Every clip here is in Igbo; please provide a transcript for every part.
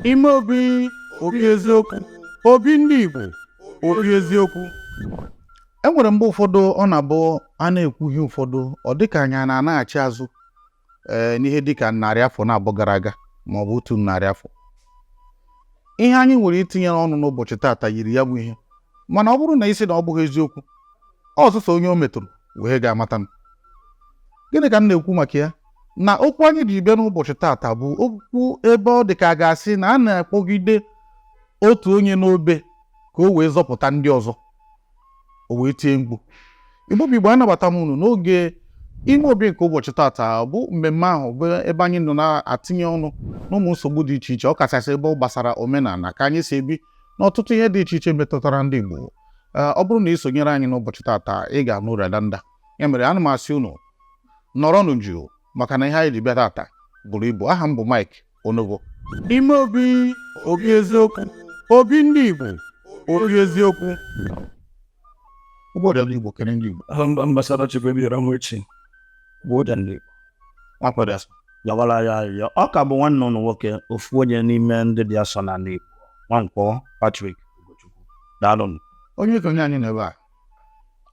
Ime obi, obi eziokwu, obi ndị Igbo, obi eziokwu. E nwere mgbe ụfọdụ ọ na-abụ a na-ekwu ihe ụfọdụ, ọ dịka anyị a na-anaghachi azụ ee n'ihe dịka 200 afọ gara aga ma ọ bụ 100 afọ. Ihe anyị nwere itinye ọnụ n'ụbọchị taata yiri ya bụ ihe, mana ọ bụrụ na isi na ọ bụghị eziokwu, ọsụsọ onye o metụrụ wee ga-amata m. Gịnị ka m na-ekwu maka ya? Na okwu anyị ji bịa n'ụbọchị taata bụ okwu ebe ọ dị ka a ga-asị na a na-akpọgide otu onye n'obe ka o wee zọpụta ndị ọzọ, o wee tie mkpu. Igbo bụ Igbo, anabata m unu n'oge ime obi nke ụbọchị taata, bụ mmemme ahụ bụ ebe anyị nọ na-atinye ọnụ n'ụmụ nsogbu dị iche iche, ọ kachasị ebe ọ gbasara omenala, ka anyị si ebi na ọtụtụ ihe dị iche iche metụtara ndị Igbo. Ọ bụrụ na ị sonyere anyị n'ụbọchị taata, ị ga-anụ radanda. Ya mere ana m asị unu nọrọnụ jụụ, maka na ihe anyị ji bịa taata buru ibu. Aha m bụ Mike Onogo. Ime obi, obi eziokwu, obi ndị Igbo, obi eziokwu. Ụbọchị ndị Igbo kere ndị Igbo. Ambassador Chukwuebuka Nwechi bụ ndị Igbo. Nwakwado. Yawara ya ayọ. Ọ ka bụ nwanne ụnụ nwoke, ofu onye n'ime ndị dị asọ n'ala Igbo, Nwankwọ Patrick Ugochukwu. Daalụnụ. Onye okenye anyị nọ ebe a.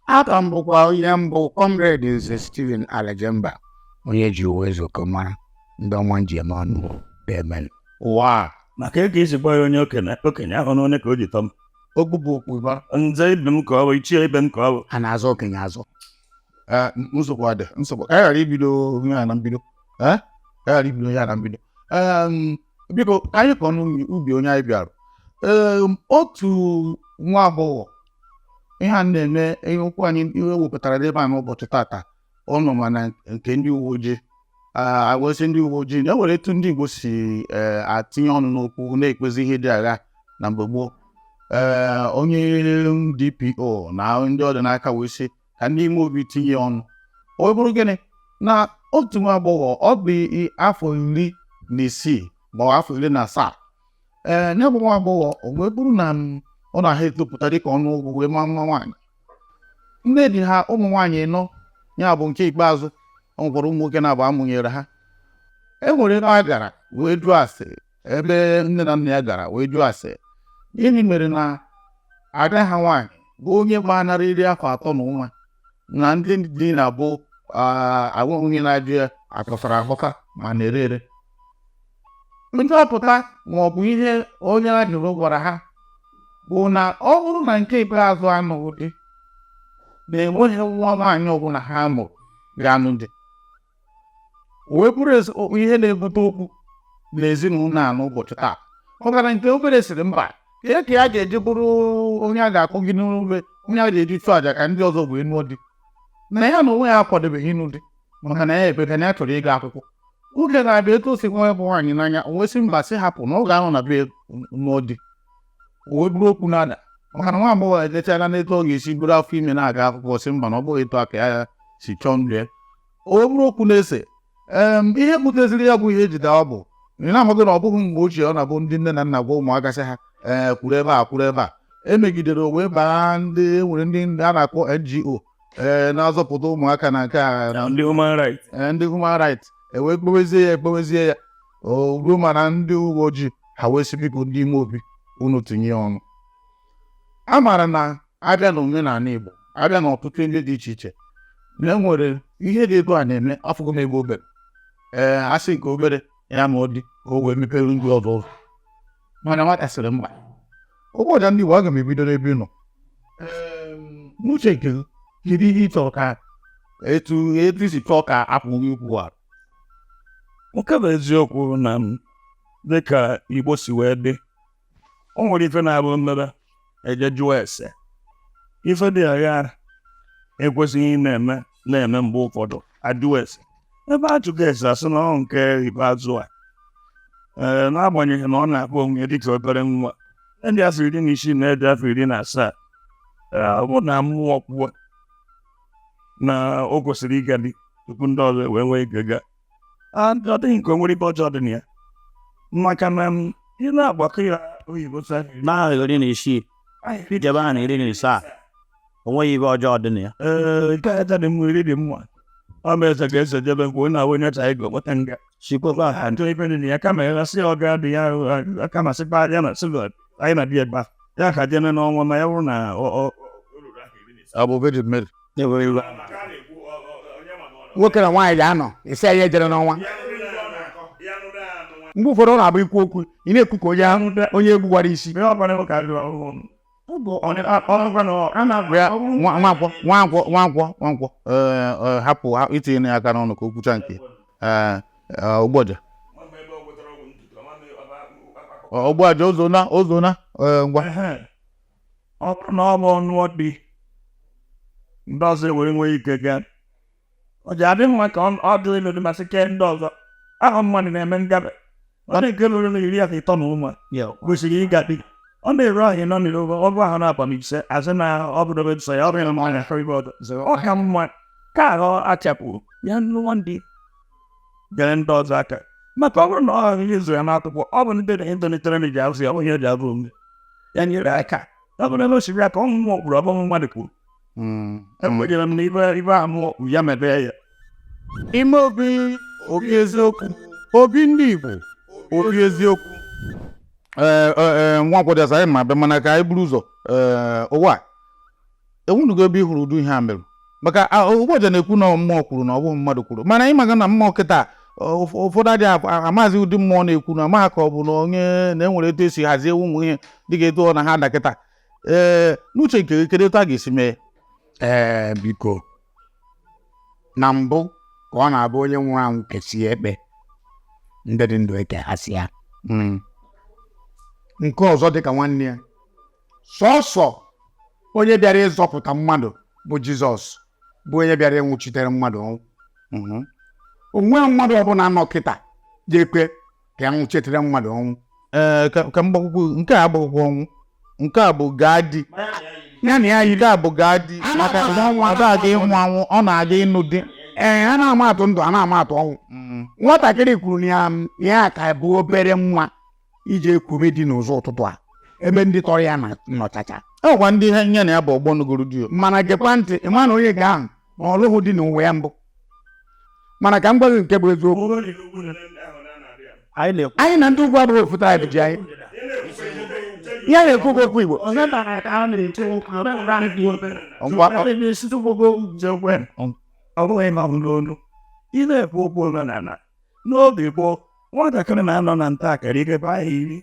Aka m bụkwa onye mbụ, Comrade Nze Steven Alajemba, onye ji uwe ezoko mara ndị ọma nji eme ọnụ. Amen. Ụwa a. Maka ego isi gwa ya onye okenye okenye ahụ na onye ka o ji tọ m. Okwu bụ okwu ịba. Nze ibe m ka ọ bụ, ichie ibe m ka ọ bụ. A na-azọ okenye azọ. Ee, nsogbu adị, nsogbu ka anyị ghara ibido ihe a na mbido. Ee, ka anyị ghara ibido ihe a na mbido. Biko, ka anyị kọọ n'ubi onye anyị bịara. Ee, otu nwa agbọghọ, ihe a na-eme, ihe okwu anyị ihe wepụtara n'ebe a n'ụbọchị tata, ọ nọ ma na nke ndị uwe ojii agwasị ndị uwe ojii na e nwere etu ndị Igbo si atinye ọnụ n'okwu na-ekpezi ihe dị agha na mgbe gboo. Ee, onye DPO na ndị ọ dị n'aka wee sị ka ndị ime obi tinye ọnụ. O bụrụ gịnị na otu nwa agbọghọ, ọ dị afọ 16 ma ọ afọ 17. Ee, nye bụ nwa agbọghọ, o wee bụrụ na ọ na-aha etopụta dịka ọnụ ọgụgụ wee maa nwa nwaanyị. Nne dị ha ụmụ nwaanyị ịnọ, ya bụ nke ikpeazụ. Ọ nwekwara ụmụ nwoke na-abụ amụnyere ha. E nwere ebe a gara wee jụọ ase, ebe nne na nna ya gara wee jụọ ase gịnị mere na ada ha nwaanyị bụ onye gbanarị iri afọ 3 na ụma na ndị di na bụ agwaghị onye na-ajụ ya akọtara akọta ma na-ere ere. Nchọpụta ma ọ bụ ihe onye a jụrụ gwara ha bụ na ọ bụrụ na nke ikpeazụ anụghị di, na enweghị nwa nwaanyị ọbụla ha mụrụ ga-anụ di. Wee bụrụ ihe na-ebute okwu n'ezinụlọ a n'ụbọchị taa, maka na nke obere sịrị mba, ka ka ya ga-eji bụrụ onye a ga-akpọgide n'obe, onye a ga-eji chụọ àjà ka ndị ọzọ wee nụọ di, na ya na onwe ya akwadobeghị ịnụ di, maka na ya ekpeka na ya chọrọ ịga akwụkwọ. Oge na-abịa, etu o si nwa ya bụ nwaanyị n'anya, o wee sị mba, sị hapụ na ọ ga-anọ na be nụọ di. O wee bụrụ okwu na-ada, maka na nwa agbọghọ elechala n'etu ọ ga-esi buru afọ ime na-aga akwụkwọ, sị mba, na ọ bụghị etu a ka ya si chọọ ndụ ya. O wee bụrụ okwu na-ese. Ihe buteziri ya bụ ihe ejide ọ bụ ị na-amaghị na ọ bụghị mgbe ochie ọ na-abụ ndị nne na nna gwa ụmụaka sị ha ee kwuru ebe a, kwuru ebe a, emegidere o wee baa ndị e nwere ndị a na-akpọ NGO ee na-azọpụta ụmụaka na nke a na ndị human rights. Ee, ndị human rights ewee kpewezie ya, ekpewezie ya, o ruo mana ndị uwe ojii ha wee sị, biko, ndị ime obi, unu tinye ya ọnụ. A maara na abịa na omenala Igbo, abịa na ọtụtụ ndị dị iche iche, na e nwere ihe dị etu a na-eme. Afụgo m ebe obere ee asị nke obere ya ma ọ dị ka o wee mepere ndị ọzọ ụzọ, mana nwata sịrị mba. Ụbọchị ndị Igbo, aga m ebido n'ebe ị nọ. N'uche nke gị, kedu ihe ị chọrọ ka etu etu isi chọọ ka apụ onye ukwu a? Nke bụ eziokwu na m, dịka Igbo si wee dị, o nwere ife na-abụ mmebe eje jụọ ese ife dị agha ekwesịghị ị na-eme na-eme. Mgbe ụfọdụ ajụọ ese, ebe ajụghị ese, asị na ọ nke ikpeazụ a, ee, n'agbanyeghị na ọ na-akpọ onwe ya dịka obere nwa ndị afọ 16 na ede afọ 17, ee, ọ bụ na mmụọ kwuo na o kwesịrị ịga di tupu ndị ọzọ wee nwee ike gaa. Ọ dịghị nke o nwere ibe ọjọọ dị na ya, maka na ị na-agbakọ ya. Na 16 jebe ha na 17, o nweghị ibe ọjọọ dị na ya. Ee, nke a dị mma, iri dị mma. Ọ bụ eze ga-ese jebe mgbe na onye cha ego kpọta nga. Sikwekwa ha. Ntụ ife dị na ya kama ya sị ọ ga dị ya kama sịkwa ya na sị anyị na di ya gba ya ka jene n'ọnwa ma ya bụrụ na ọ Ọ bụ Virgin Mary. Na-enweghị iwe. Nwoke na nwaanyị ga-anọ isi anyị ejere n'ọnwa. Mgbe ụfọdụ ọ na-abụ ikwu okwu, ị na-ekwu ka onye ahụ onye egwu gwara isi. Ihe ọ bụla ka dị ọhụrụ. Ọ na-agụ Ya Nwankwọ, Nwankwọ, Nwankwọ, Nwankwọ. Ee, ee, hapụ itinye ya aka n'ọnụ ka o kwucha nke. Ee, ee, Ogbuaja. Ogbuaja ozona ozona. Ee, ngwa. Ehe. Ọ bụrụ na ọ bụ ọnụ dị ndị ọzọ ewere nwee ike gaa, ọ ji adị mma ka ọ dịrị n'ụdị masị kee ndị ọzọ ahụ. Mmadụ na-eme ngabe, ọ na-eke ruru na 30 na ụma kwesịrị ịga dị. Ọ na-eru ahụ nọ n'iro ọ bụ ahụ na-aba m ise azị na ọ bụrụ ebe nsọ ya ọ bụrụ na ọ na-achọ ibe ọzọ, ọ ka mma ka ahụ achapụ ya nụọ ndị nyere ndị ọzọ aka, maka ọ bụrụ na ọ ghara ịzụ ya n'akwụkwọ, ọ bụ ndị na etolitere na ji azụ ya, ọ bụghị eji azụ ome ya nyere aka. Ọ bụrụ na o siri aka ọmụmụ kwuru, ọ bụghị mmadụ kwuru. Ekwenyere m na ibe ibe ahụ mmụọ kwuru ya mebe ya. Ime obi, obi eziokwu, obi ndị Igbo, obi eziokwu. Ee, ee, Nwankwọ dị asa anyị ma abịa, mana ka anyị buru ụzọ. Ee, ụwa a enwunugo ebe ị hụrụ ụdị ihe a mere, maka Ogbuaja na-ekwu na mmụọ kwuru na ọ bụghị mmadụ kwuru, mana anyị maka na mmụọ kịta ụfọdụ adịghị amaghịzi ụdị mmụọ na-ekwu na amaghị ka ọ bụ na onye na-enwere etu esi hazie ụmụ ihe dịka etu ọ na ha da kịta. Ee, n'uche nke gị, kedu etu a ga-esi mee? Ee, biko, na mbụ ka ọ na-abụ onye nwụrụ anwụ kesie ekpe, ndị dị ndụ ekeghasị ya. Nke ọzọ dịka nwanne ya, sọsọ onye bịara ịzọpụta mmadụ bụ Jizọs, bụ onye bịara ịnwụchitere mmadụ ọnwụ. Onwe mmadụ ọbụla nọ kịta ga-ekwe ka ya nwụchitere mmadụ ọnwụ. Ee, ka m gbakwukwu nke a agbakwụkwọ ọnwụ, nke a bụ gaa di. Ya na ya yiri. Nke a bụ gaa di, maka ọ na-aga ịnwụ anwụ, ọ na-aga ịnụ di. Ee, a na-ama atụ ndụ, a na-ama atụ ọnwụ. Nwatakịrị kwuru na ya ya ka bụ obere nwa iji ekwube dị n'ụzọ ụtụtụ a ebe ndị tọrọ ya na nọchacha. E nwekwa ndị ihe nye na ya bụ ọgbọ nugoro di o. Mana gekwa ntị, ị ma na onye ga ahụ na ọlụghụ dị n'ụwa ya mbụ. Mana ka m gwa gị nke bụ eziokwu. Anyị na-ekwu. Anyị na ndị ugwu abụghị ofu tribe ji anyị. Ya na-ekwu bụ okwu Igbo. Ngwa, Ọ bụghị ma ọ bụ n'olu ị na-ekwu okwu omenala. N'oge gboo, nwatakịrị na-anọ na nta akara ikebe ahụ iri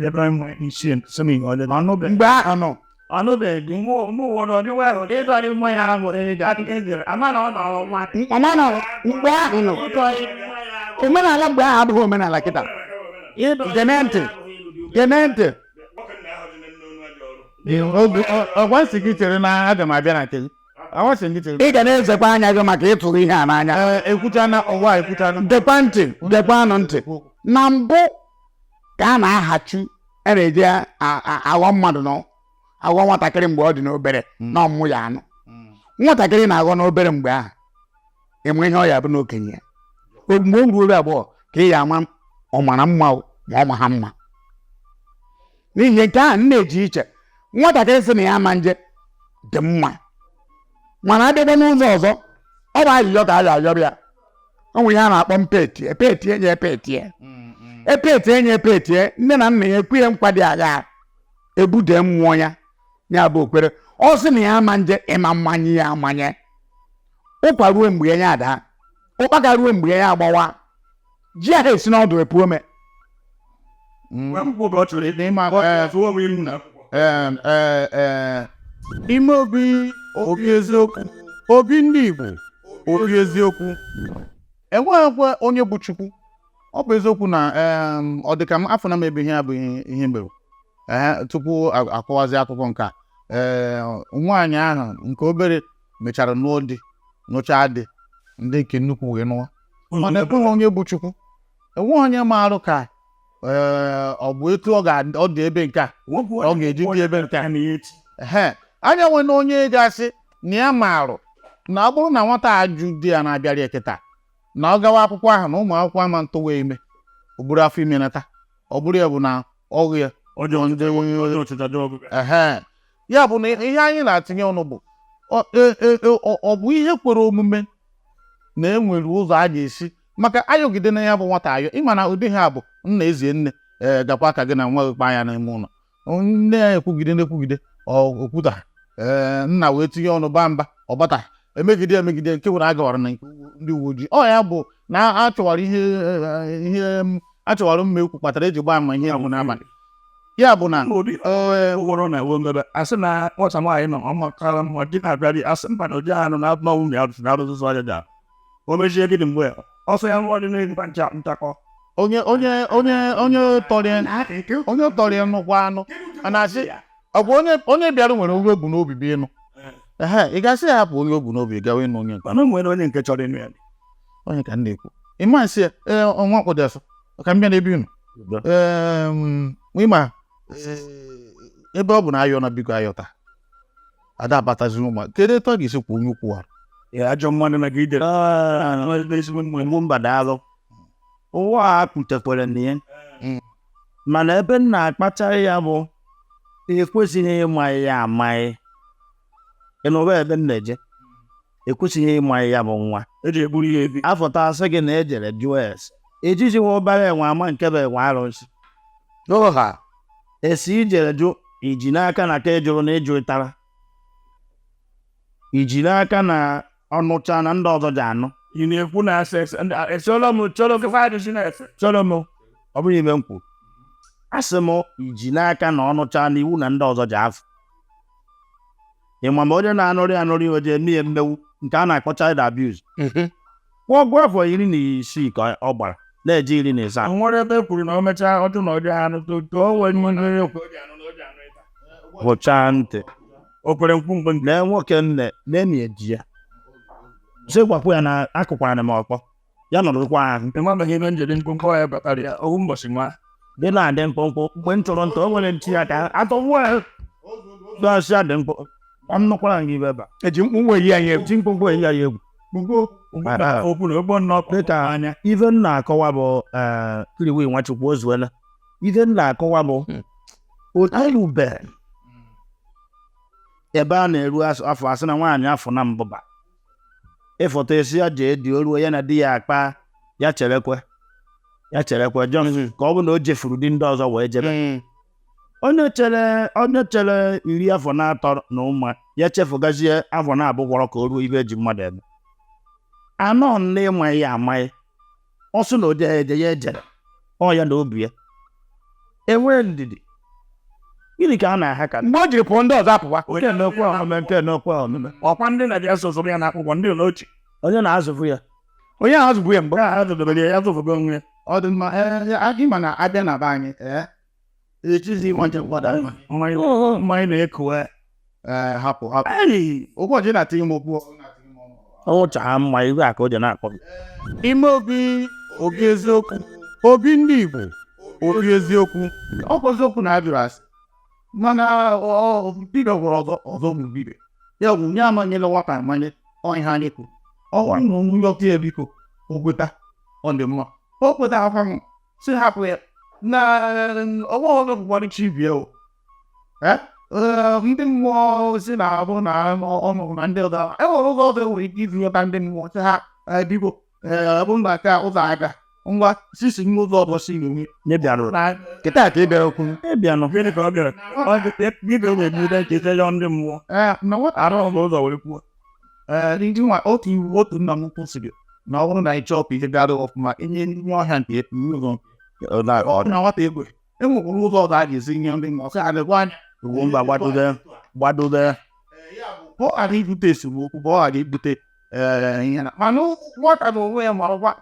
ebe nwa isi nsị Mgbe ahụ nọ anụbeghị ọma na mgbe ahụ nọ, omenala mgbe ahụ abụghị omenala kịta. Gene ntị, gene ntị. Ọgwa nsị gị chere na aga m abịa na nke gị, agwa nsị gị chere. Ị ga na-ezekwa anya gị maka ịtụrụ ihe a n'anya. Ee, ekwuchana ụwa ekwuchana. Dekwa ntị, dekwanụ ntị. Na mbụ ka a na-ahachu, a na-eji aghọ mmadụ nọ aghọ nwatakịrị mgbe ọ dị n'obere na ọmụmụ ya anụ. Nwatakịrị na-aghọ n'obere mgbe ahụ ịmụ ihe ọ ya bụ n'okenye ya. Mgbe o ruo agbọghọ ka ị ya ama ọ mara mma o, ma ọ ma ha mma. N'ihi nke ahụ m na-eji iche nwatakịrị sị na ya ama nje dị mma, mana abịakwa n'ụzọ ọzọ, ọ bụ ayịyọ ka a ga-ayọrọ ya. Ọ nwere ihe a na-akpọ mpeti epetie nye epetie epetie nye epetie. Nne na nna ya ekwe ya nkwa dị agha ebude mmụọ ya, ya bụ okwere ọ sị na ya ama nje ịma mmanye ya amanye ụkwa ruo mgbe ya ada, ụkpaka ruo mgbe ya agbawa, ji ahụ esi n'ọdụ epu ome. Ee, ee, ime obi, obi eziokwu, obi ndị Igbo, obi eziokwu. Enweghịkwa onye bụ Chukwu. Ọ bụ eziokwu na ọ dị ka m afọ na m ebe ihe abụghị ihe mere. Ee, tupu akọwazi akụkọ nke a, ee, nwaanyị ahụ nke obere mechara nụọ di, nụchaa di, ndị nke nnukwu wee nụọ, mana enweghị onye bụ Chukwu, enweghị onye maarụ ka ee ọ bụ etu ọ ga ọ dị ebe nke a ọ ga-eji dị ebe nke a. Ehe, anya nwe na onye ga-asị na ya maarụ na ọ bụrụ na nwata a jụ di ya na-abịara ya kịta na ọ gawa akwụkwọ ahụ na ụmụ akwụkwọ ama ntụwa ime, o buru afọ ime nata, ọ bụrụ ya bụ na Ọgụ ya. Ọjọọ ndị onye ọchịcha dị ọgụgụ. Ehe. Ya bụ na ihe anyị na-atinye ọnụ bụ ọ bụ ihe kwere omume na e nwere ụzọ a ga-esi maka ayọgide na ya bụ nwata ayọ. Ịma na ụdị ha bụ nna ezie nne, ee, gakwa ka gị na nwa gị kpaa ya n'ime ụlọ. Nne ya ekwugide na-ekwugide, okwuta, ee, nna wee tinye ọnụ baa mba, ọ bata emegide emegide, nke nwere agawara na nke ndị uwe ojii. Ọ ya bụ na a chọwara ihe ihe a chọwara mma ekwu kpatara eji gbaa ama ihe bụ n'abalị. Ya bụ na Ụdị ụgwọrọ na-ewe mmebe asị na nwata nwaanyị nọ ọ makara mma di na-abịa di asị mba na ụdị anụ na abụọ nwunye ya na arụzụzụ aja ja o mechie gịnị mgbe ya ọsọ ya nwa dị n'egwu ncha ntakọ. Onye onye onye onye tọrọ ya, onye tọrọ ya nnukwu anụ a na-asị ọ bụ onye onye bịara nwere onye ogbu n'obi bịa ịnụ. Ehe, ị gasị ya hapụ onye ogbu n'obi gawa ịnụ onye nke Mana o nwere onye nke chọrọ ịnụ ya. Onye ka m na-ekwu, ịma nsị ya, ee, ọnwa kwụdị asọ ka m bịa n'ebe ị nọ. Ee, ịma, ee, ebe ọ bụ na ayọ na biko ayọta ada abataziri ụmụ, kedu etu a ga-esi kwụ onye ukwu arụ? Ya ajọ mmadụ na gị idere ezigbo mmadụ. Mgbu mba, daalụ. Ụwa a kwutekwere na ya, mana ebe m na-akpachara ya bụ ekwesịghị ịma ya amaghị. Ị nụrụ ebe m na-eje? Ekwesịghị ịma ya bụ nwa eji egburu ya ebi. Afọta asị gị na ejere jụọ ese ejiji nwa ọbara enwe ama nke bụ enwe arụsị Oha. Esi ijere jụ iji n'aka na ka ejụrụ na ịjụ ịtara iji n'aka na ọnụcha na ndị ọzọ ji anụ. Ị na-ekwu na asị esola m chọrọ m ajụjụ na-ese Chọrọ m, ọ bụrụ ime m kwuru, asị m iji n'aka na ọnụcha na iwu na ndị ọzọ ji afụ. Ịma ma onye na-anụrị anụrị o ji eme ya mmewu nke a na-akpọ child abuse. Kwụọ ọgụ afọ 16 ka ọ gbara na-eje 17. Nwere ebe e kwuru na o mechaa ọjụ na ọjụ anụ to o wee nwere okwe o ji anụ na o ji anụ ịta. Hụchaa ntị. O kwere nkwu mgbe nke Lee nwoke nne na-emi eji ya sị gwakwa ya na akụkwara m ọkpọ ya nọrụkwa ahụ. Enwebeghị ebe njede mkpụmkpụ ya batara ya owu mbọchị nwa. Dị na-adị mkpụmkpụ mgbe m chọrọ nta o nwere nchi ya ka atọgbuo ya dọsịa dị mkpụ m nụkwara gị ibe ebe a. Eji mkpu eyi anyị egwu. Ji mkpụmkpụ eyi ya egwu. Okwu na ụgbọ nnọọ Dịka anya. Ife m na-akọwa bụ, ee, kiriwi Nwachukwu ozuela. Ife m na-akọwa bụ otelube ebe a na-eru afọ asị na nwaanyị afọ na mbụba ịfọta esi ya jee dị o ruo ya na di ya akpa ya cherekwe ya cherekwe John ka ọ bụ na o jefuru di ndị ọzọ wee jebe. Onye chere 13 na ụma ya chefugazie afọ na-abụ gwọrọ ka o ruo ibe eji mmadụ eme anọ nne ịma ya amaghị ọ sị na o jee eje ya ejere ọ ya na obi ya enwee ndidi. Gịnị ka a na-aha ka Mgbe o jiri pụọ, ndị ọzọ apụwa. Onye na-ekwe omume nke na-ekwe omume. Ọkwa ndị na-abịa sọsọrọ ya n'akwụkwọ ndị ụlọ ochie. Onye na-azụfu ya? Onye ahụ azụbụ ya mbụ. Ha zụdobere ya, ya zụfụgo onwe ya. Ọ dị mma. Ee, ịma na abịa na be anyị, ee, echizi nwanche mmadụ. Mmanya mmanya na-ekuwe. Ee, hapụ hapụ. Ei! Ụbọchị na-atinye m okwu. Ọnwụcha mma iwe a ka o ji na-akpọ gị. Ime obi obi eziokwu, obi ndị Igbo, obi eziokwu. Ọ bụ eziokwu na abịara asị mana dibịa gwọrọ ọzọ ọzọ bụ dibịa ya bụ nye amanyela nwata amanye. Ọ ihe anyị kwuru, ọ gwara na nyọta ya, biko, o kweta, ọ dị mma. O kweta akwa m si hapụ ya na ọgbọ ọzọ bụkwara chi bie o. Eh, ndị mmụọ si na abụ na ọnụ na ndị ọzọ e nwere ụzọ ọzọ enwere ike izi nweta ndị mmụọ si ha, eh, biko, ee, ọ bụrụ na nke a ụzọ aga ngwa sisi n'ụzọ ọzọ si enwe Nye bịarụ. Na Kịta ka ị bịara okwu. Ịbịanụ. Gịnị ka ọ bịara? Ọ dị dibịa na-ebido ka ite yọọ ndị mmụọ. Ee, na nwata Arụ ọzọ ụzọ wee kwuo. Ee, ndị nwa otu iwu otu nna m kwụsịrị na ọ bụrụ na ị chọọ ka ihe gara ọfụma inye ndị ọhịa nke ụzọ ọ na nwata egwe e nwekwara ụzọ ọzọ a ga-esi nye ndị mmụọ sị adịkwa anya. Ugwu mba gbadobe gbadobe. Ka ọ ghara ibute esemokwu, ka ọ ghara ibute, ee, ihe na mana nwata na onwe ya marakwa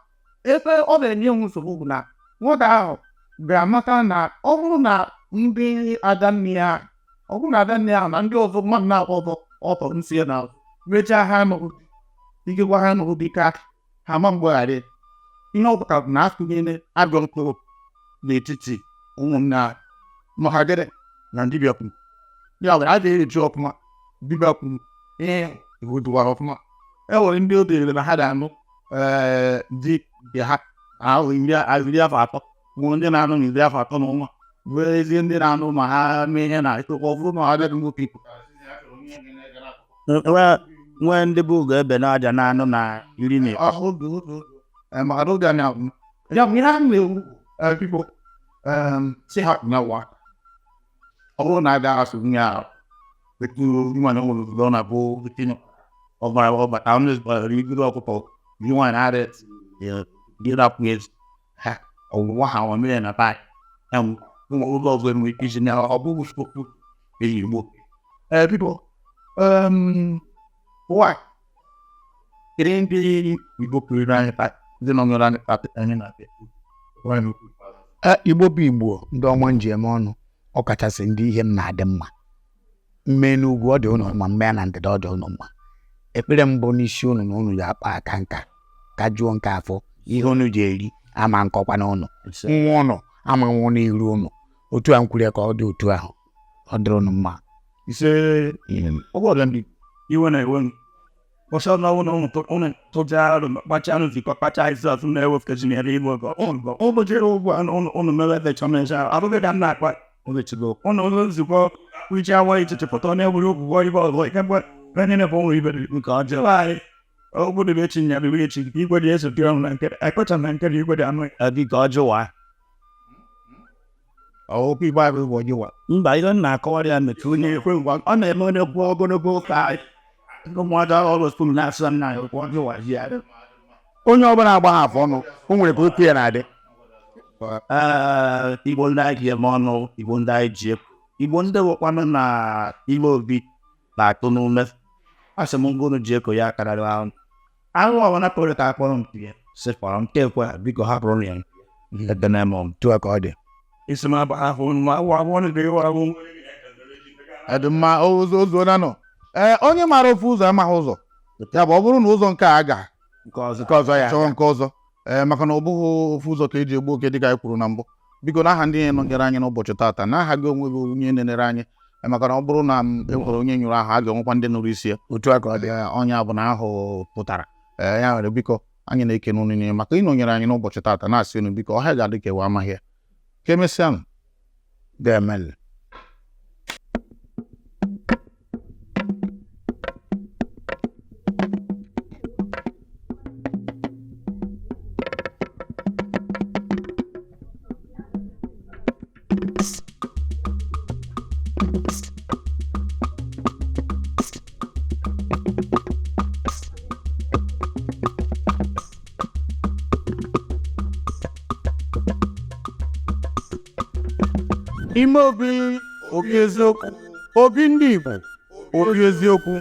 ebe ọ na-enye m nsogbu bụ na nwata ahụ ga-amata na ọ bụrụ na ndị adanne ya, ọ bụrụ na adanne ahụ na ndị ọzọ mmadụ na-akpọ ọzọ ọtọ nsị ya na mechaa ha nụrụ ikekwa ha nụrụ dịka ha ma mgbaghara ihe ọ pụtara bụ na akụnyere ajọ mkpụrụ n'etiti ụmụnne ha maka gịnị na dibịa kwuru ya mere a ga-eji ọfụma. Dibịa kwuru ihe iwu ọfụma. E nwere ndị o dere na ha ga-anụ, ee, di nke ha ahụ 30 afọ, nwere ndị na-anụ na 30 na ụma. Nwee ezi ndị na-anụ ma ha mee ihe na ọ bụrụ na ha bịaghị nwoke ikwu. Nwee ndị bụ ugo ebe na-aja na-anụ na iri na Maka na oge anyị agwụ ya bụ ihe a na-ewu biko si ha na wa ọ bụrụ na a ga-asụ nye ahụ etu ịma na nwere obodo ọ na-abụ tinye ọbara ọbata ọnụ iguru ọkụkọ ji nwaanyị na-arị gịrapụ ezi ha ọgwụgwọ ha ọ mere na baị ya ụlọ ọzọ enwe ike iji na ọ bụghị okwu eji igbo. Biko, why kedu ndị Igbo kwuru anyị taa ndị nọ nyere anyị taa anyị na-abịa? Igbo bụ Igbo, ndị ọma nji eme ọnụ, ọkachasị ndị ihe m na-adị mma mmee n'ugwu ọ dị ụnụ mma, mmee na ndịda ọ dị ụnụ mma. Ekpere mbụ n'isi ụnụ na ụnụ ya akpa aka nka ka jụọ nke afọ ihe ụnụ ji eri ama nkọkwa n'ụnụ nwa ụnụ ama nwụ n'iru ụnụ otu a nkwuru ya ka ọ dị otu ahụ ọ dịrị ụnụ mma. Ise ọgwụ ndị iwe na-ewe m ọsọ na ụnụ ụnụ tụja arụ kpacha anụ zikọ kpacha izọs na-ewepụtazi na ebe igbo ụbọchị ụgwọ ụnụ mere ebe chọmesha abụghị ka m na-akpa ụnụ nzukọ uche awa ichiche pụta na-ewere ụgwọ ibe ọzọ ikekwe onye na-ebe ụmụ ibe nke ọjọọ anyị obodo bụ echi nya bụ echi igwe dị eso pịa ọnụ na nke ekwecha na nke dị igwe dị anụ gị ka ọ jụwa. Okwu igbo ahụ bụ onye wa Mba, ihe m na-akọwara ya metụ onye ekwe ngwa ọ na-eme onye kwuo ogologo ụka ụmụada ọrụ skul na-asụ nna ya okwu ọjụwa ya. Onye ọbụla agba ha afọ ọnụ o nwere ka okwu ya na-adị. Ee, Igbo ndị anyị ji eme ọnụ, Igbo ndị anyị ji ekwu, Igbo ndị nwekwanụ na ime obi na-atụ n'ume asị m ngụnụ ji eko ya karịrị ahụ ahụ ọbụla pụrụ ka akpọrọ nke ya sị kpọrọ nke ekwe biko hapụrụ ya ekene m. Otu a ka ọ dị. Isi m aba ahụ ma awụ awụ ọnụ dị ịwa ahụ. Dị mma ozuona nọ. Ee, onye maara ofu ụzọ amaghị ụzọ ya bụ ọ bụrụ na ụzọ nke a ga nke ọzọ nke ọzọ ya chọọ nke ọzọ. Ee, maka na ọ bụghị ofu ụzọ ka eji egbu oke dịka anyị kwuru na mbụ. Biko, n'aha ndị nọnyere anyị n'ụbọchị taata, n'aha gị onwe gị onye nenere anyị, maka na ọ bụrụ na m e nwere onye nyụrụ ahụ a ga-enwekwa ndị nụrụ isi ya. Otu a ka ọ dị. Ee, onye a bụ na ahụ pụtara. Ee, ya mere biko anyị na-ekene unu niile maka ịnọnyere anyị n'ụbọchị taata, na-asị unu biko ọhịa ga-adị ka ewe amaghị ya. Ka emesịa nụ. Demel. Ime obi, obi eziokwu, obi ndị Igbo, obi eziokwu.